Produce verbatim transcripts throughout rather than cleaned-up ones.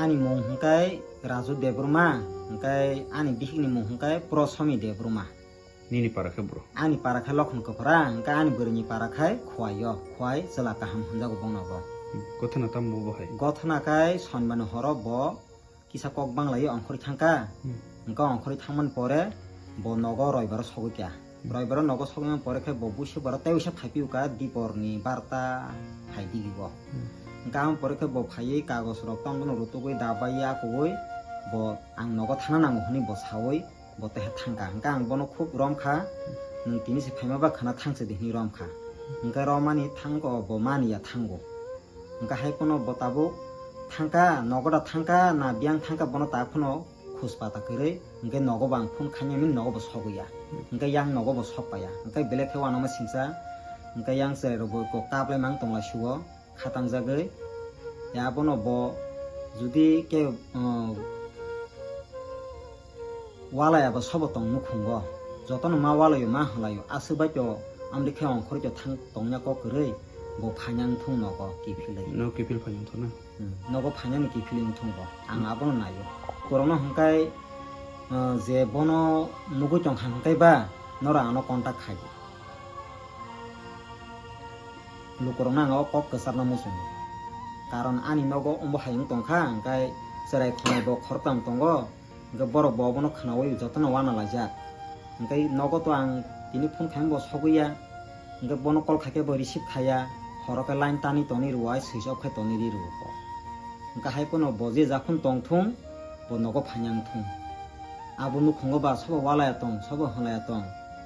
Ani mung hwnkhe Raju Debbarma, hwnkhe ani bihikni mung hwnkhe Prosomi Debbarma. Nini para khe bro? Ani para khe Lokhon Kwphra, hwnkhe ani bwrwini para khe Khwai-o, Khwai Chwla Kaham hwnjago bono bo. Gothona tamo bo hai? Gothona khe Sonbani horo bo kisa kok banglaio ongkhorwi thangkha. Hmm. Hwnkhe ongkhorwi thangmani pore bo nogo Roibaro sogwi kha. Hmm. Roibaro nogo sogwimani pore khe bo buisok baro tei uaisa phaiphiyokha diporni barta hai digibo. Hmm. Hwnkhe aboni pore khe bo phaiwi kagoj rok tamno rutugwi dabaiwi akugwi bo ang nogo thana nango hwnwi bo sawi bo teha thangkha. Hwnkhe ang bono khub romkha, "Nwng tini se phaima ba khwna thangse di," hwnwi romkha. Hwnkhe romani thango bo maniya thango. Hwnkhe hai phano bo tabuk thangkha, nogo da thangkha, na biyang thangkha, bono ta phano khus pata kwrwi, hwnkhe nogo bo ang phone khainani nogo bo sogwi ya. Hwnkhe yang nogo bo sok paiya. Hwnkhe belai khe uanama singsa, hwnkhe yang chwrai rok bo kok kap lai mang tong lai sugo, kha tangjagwi. Ya abono bo judi khe, uh, walai abo sobo tong nukhungo. Jotono ma walaio, ma hwlaio. Aswk bai to amri khe ongkhorwi to thang tongya kok kwrwi, bo phaina wngthung nogo kiphilwi. No kiphil phaina wngthung na? Hmm, nogo phainani kiphilwi wngthung bo. Ang abono naio. Korokno hwnkhe, uh, je bono nugwi tongkha hwnkhe ba, norok ano contact khai di. Lukurokno ang o kok kwcharna muchungo. Karon ani nogo ombo hai wng tongkha, hwnkhe chwrai khwnai bo khoroktham tongo, hwnkhe borok bo obono khwnaui jotono uana laijak. Hwnkhe nogo to ang tini phone khaima bo sogwi ya, hwnkhe bono call khaikhe bo receive khaiya, horo khe line tani toni rwai switch off khai toni ri rwo bo. Hwnkhe hai phano bo je jakhon tongthung, bo nogo phaina wngthung. Abo nukhungo ba sobo walaya tong, sobo hwnlaya tong,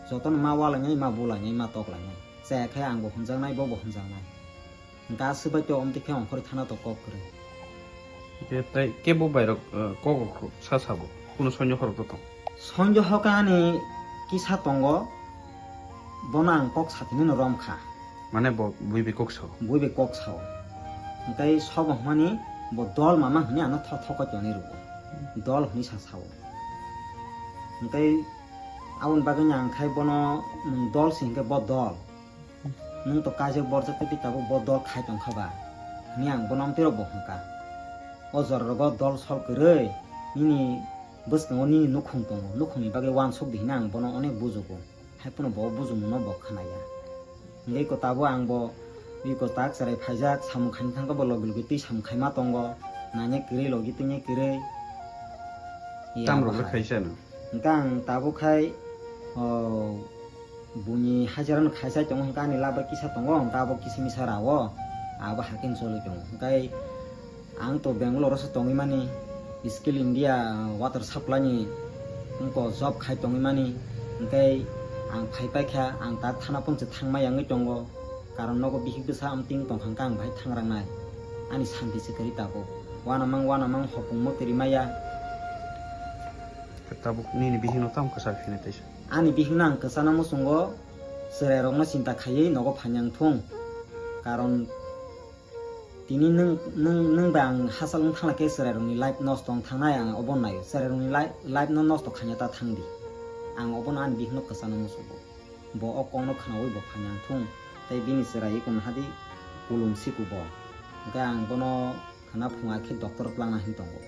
jotono ma walainai, ma bulainai, ma toklainai. Chaya khe ang bo hwnjaknai, bo bo hwnjaknai. Hwnkhe aswk bai to omtwi khe ongkhorwi thana to kok kwrwi. Khe tei kebo bairok, eh, kok rok sa sabo, kuno sonjo horok to tong? Sonjo hoka ani kisa tongo, bono ang kok satini no rom kha. Mane bo bui bai kok sao? Bui bai kok sao. Hwnkhe sobo hwnmani bo dol mama hwnwi ano thok thok khe tonwi rwo. Dol hwnwi sa sao. Hwnkhe aboni bagwi ang khai bono, "Nwng dol se hwnkhe bo dol. Nwng to kaijak borjak tei tabuk bo dol khai tongkha ba," hwnwi ang bono amtwi rok bo hwnkha. O jora rogo dol sol kwrwi nini bwskango nini nukhung tongo, nukhungni bagwi uansuk di hwnwi ang bono onek bujugo. Hai phano bo bujumungno bo khwnaya. Hwnkhe ko tabuk ang bo iko tak chwrai phaijak, samung khaina thangkha bo logi logi twi samung khaima tongo, naina kwrwi logi twina kwrwi. Tam rok le khaisa no? Hwnkhe ang tabuk khai, o, buini hajira no khaisa tongo, hwnkhe ani laba kisa tongo, hwnkhe abo kisa misa rao, abo hakhe choli tongo. Hwnkhe ang to Bangalore o se tongwi mani, Skill India water supply ni wngko job khai tongwi mani, hwnkhe ang phai paikha, ang tak thana phone se thangma yangwi tongo. Karon nogo bihik bwsa amtwing tongkha hwnkhe ang bahai thangrangnai. Ani santi se kwrwi tabuk. Uanamang uanamang hopung mwtwi rimaya. Tabuk nini bihikno tamo kwchar phina teisa? Ani bihikno ang kwchana muchungo chwrairokno chinta khaiwi nogo phaina wngthung. Karon tini nwng, nwng, nwng bai ang hachal wng thangla khe chwrairokni life nosto wng thangnai, ang obo naio. Chwrairokni life, life no nosto khaina ta thangdi. Ang obono ani bihikno kwchana muchungo. Bo o kokno khwnaui bo phaina wngthung, tei bini chwrai iko nahadi kulum sikubo. Hwnkhe ang bono khwna phunga khe doctor twlangna hwn tongo.